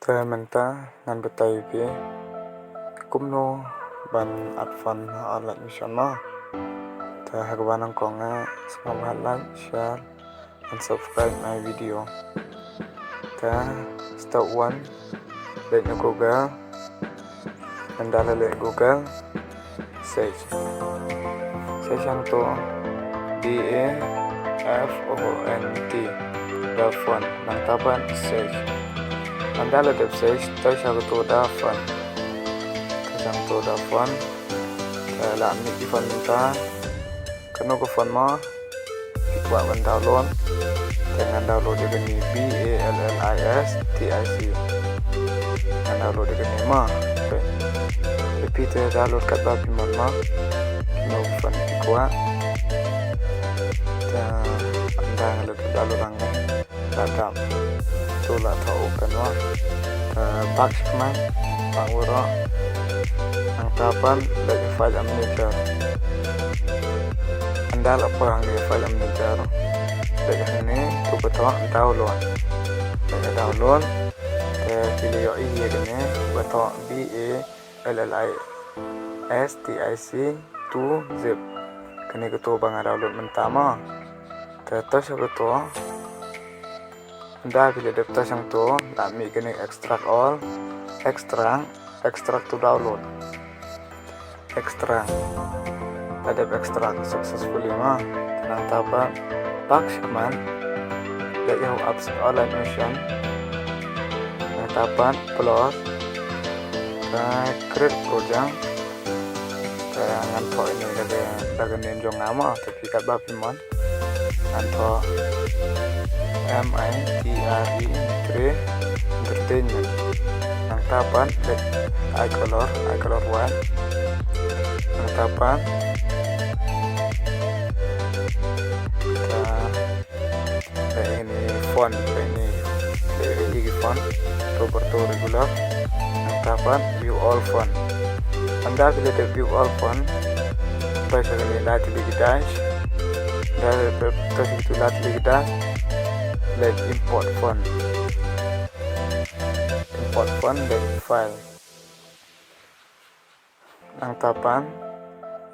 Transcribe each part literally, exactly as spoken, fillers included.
Te mynta ngan batai ïa phi kumno ban add font ha online mission mo. Te ha kaba nyngkong, eh, sngewbha like, share and subscribe my video. Te step one, leit na Google. Ynda la leit Google, search. Search hangto B A F O N T, ba font, nangta pat search. Ynda la dep search, touch hangto ba font. Touch hangto ba font. Te la mih ki font mynta. Kano ka font mo phi kwah ban download? Te ngan download ïa kane, B A L L I S T I C. Ngan download ïa kane mo. Te phi te download katba phi mon mo. Kano ka font phi kwah. Te ynda nga la download hangne, la dap. To la thoh open mo. Te back shikmat, back baroh. Nangta pat leit file manager. Ynda la poi hangne file manager, leit hangne to ba thoh download. Leit download. Te phi la ïohi ïa kane ba thoh B A L L I S T I C two zip. Kane kato ba nga download mynta mo. Te touch hangto. Ynda phi la dep touch hangto, la mih kane extract all, extract, extract to download. Extract. La dep extract successfully mo. Te nangta pat back shikmat, leit ïa u apps online mission. Nangta pat close. Te create project. Te ngan thoh ine da ka, da ka name jong nga mo. Te phi katba phi mon. Ngan thoh M I T R E, Mitre Entertainment. Nangta pat leit eye color, eye color white. Nangta pat, te leit ine font, leit ine, leit ine ki font. To bar to regular. Nangta pat view all font. Ynda phi la dep view all font, poi sha kane la tylli ki dash. Ynda phi la dep poi sha kane la tylli ki dash, leit import font. Import font, leit file. Nangta pat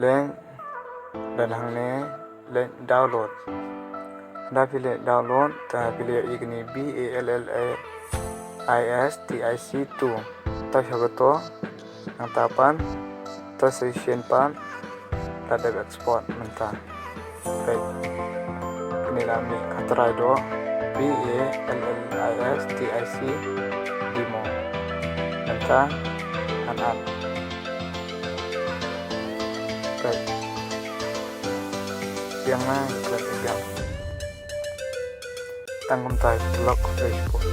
leit, leit hangne, leit download. Ynda phi leit download, te phi la ïohi kane B A L L I S T I C two. Touch hangto. Nangta pat touch session pat, la dep export mynta. Peit. Kane la mih, ka try doh. B A L L I S T I C demo. Mynta ngan add. Peit. Biang na, peit, biang. Tang kumta, lock Facebook.